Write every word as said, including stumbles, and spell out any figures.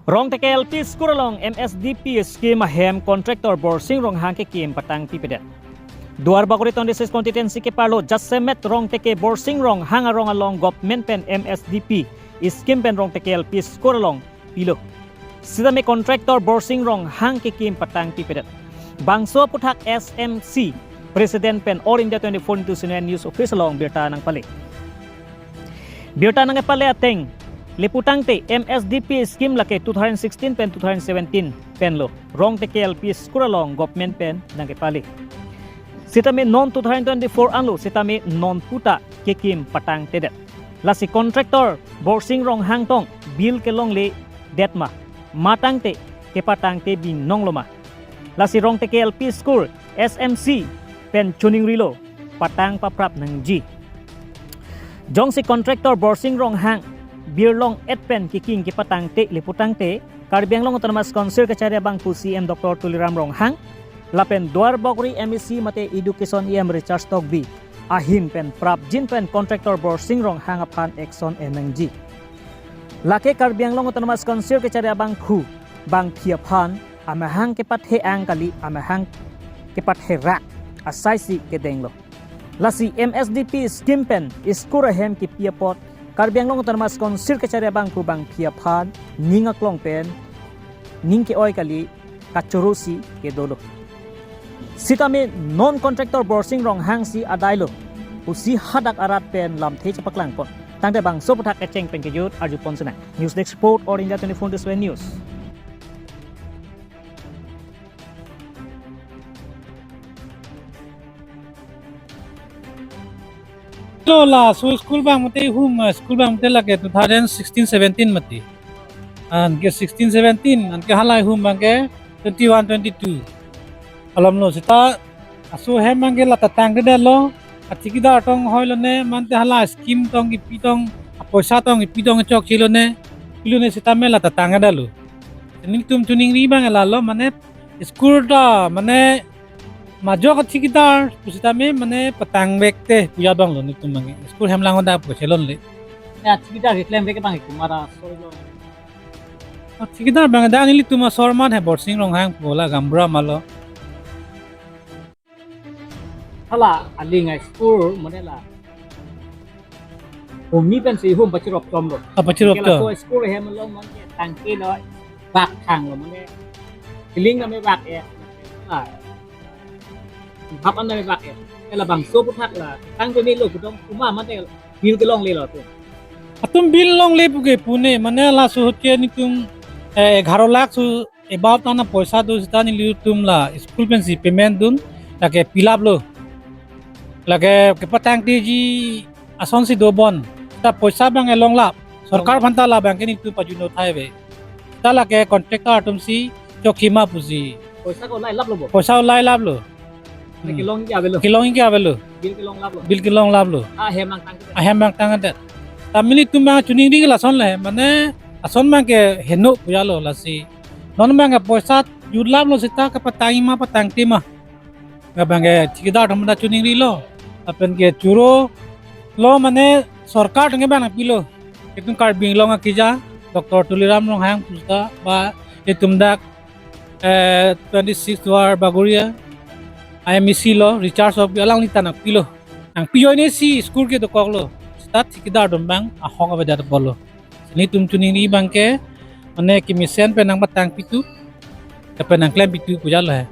Rongteke L P School along M S D P scheme ahem contractor Borsing Ronghang kekim patangpipedet. Duar Bagori twenty-six constituency keparlo jasemet Rongteke Borsing Ronghang arong along government pen M S D P scheme pen Rongteke L P School along pilo. Sitame contractor Borsing Ronghang kekim patangpipedet. Bangso aphuthak S M C President pen All India twenty-four into seven News Office along birta nangpale. Birta nangpale ateng, lapu tangte M S D P scheme lake two thousand sixteen pen two thousand seventeen penlo Rongteke L P School along government pen nangkepale. Sitame non two thousand twenty-four anlo sitame non puta kekim patangtedet. Lasi contractor Borsing Ronghang tong bill kelongledet ma, matangte kepatangte binong lo ma? Lasi Rongteke L P School S M C pen choningrilo, patang paprap nangji. Jongsi contractor Borsing Ronghang bill long-et pen kekim kepatangte lapu tangte, Karbi Anglong Autonomous Council kachari abangphu C E M Doctor Tuliram Ronghang lapen Duar Bagori M A C mate Education E M Richard Tokbi ahin pen prapjin pen contractor Borsing Ronghang aphan action en nangji. Lake Karbi Anglong Autonomous Council kachari abangphu bangphi aphan amahang kepathe-ang kali, amahang kepathe-rak asaisi kedenglo. Lasi M S D P scheme pen school ahem kepi apot Karbi Anglong Autonomous Council kachari abangphu bangphi aphan ning aklong pen ning ke-oi kali, kachorosi kedolo. Sitame non contractor Borsing Ronghang si adailo pusi hadak arat pen lamthe chepaklangpon. Tangte bangso aphuthak kecheng pen kejut arjupon sinang. News Desk Report, All India twenty-four into seven News. Lo laso school abang mate hum, ah, school abang mate lake two thousand sixteen seventeen mati. Anke sixteen seventeen, anke halahei hum abangke twenty-one twenty-two. Alamlo seta laso ahem abangke la tatangtedetlo, athikidar tong hoilone, mate hala scheme tong kipi tong, apoisa tong kipi tong chokchelone, pilone sitame la tatangtedetlo. Nelitum choningri abang lalo, mane school ta mane majok athikidar pusitame mane patangvekte pu abanglo nelitum abang. School hem langnon dak pu chelonle. Ya, athikidar keklem vek abang kumara sorry lo. Athikidar abang dak nelitum asor amat he Borsing Ronghang pu la gaonbura malo. Hala aling a school mane la hum ni pensi hum pachirop chomlo. Ah, pachirop chom. Laso school hem along mane tangtelo, bak thanglo mane. Kiling name bak e. Ah. Bak an name bak e. Ela bangso aphuthak la tangte nilo kudong kuma mane bill kelonglelo tu. Atum bill longle puke pune, mane laso ahut ke nelitum, eh, egharo lakh su above tang apoisa do seta nelitum la school pensi payment dun, lake pilaplo. Lake kepatangteji asonsi dobom. Seta poisa abang longlap. Sorkar aphanta labangke nelitum pajutno thai ave. Seta lake contractor atumsi chokche ma pusi. Poisa ko lailaplo bo? Poisa lailaplo. Mane kelong ke avelo? Kelong ke avelo. Bill kelonglaplo? Bill kelonglaplo. Ahem abang tangte? Ahem abang tangte. Tame nelitum abang choningri ke lason le, mane ason abangke heno pu alo lasi. Non abangke poisa jutlaplo seta kepatang ma patangte ma. Abangke thikidar atum ta choningrilo. Lapen ke chorolo mane sorkar atum ke abang nangpilo. Itum Karbi Anglong akeja Doctor Tuliram Ronghang pusta ba itum dak, eh, twenty-six Duar Bagori M A C lo, Richard Tokbi, alangli ta nangpilo. Nangpi ajoinesi school ke dokoklo. Seta thikidar atum abang ahok avedet apotlo. Nelitum choningri abangke mane kemesen pen nangpatangpitu, kapen nangklempitu pu alo he.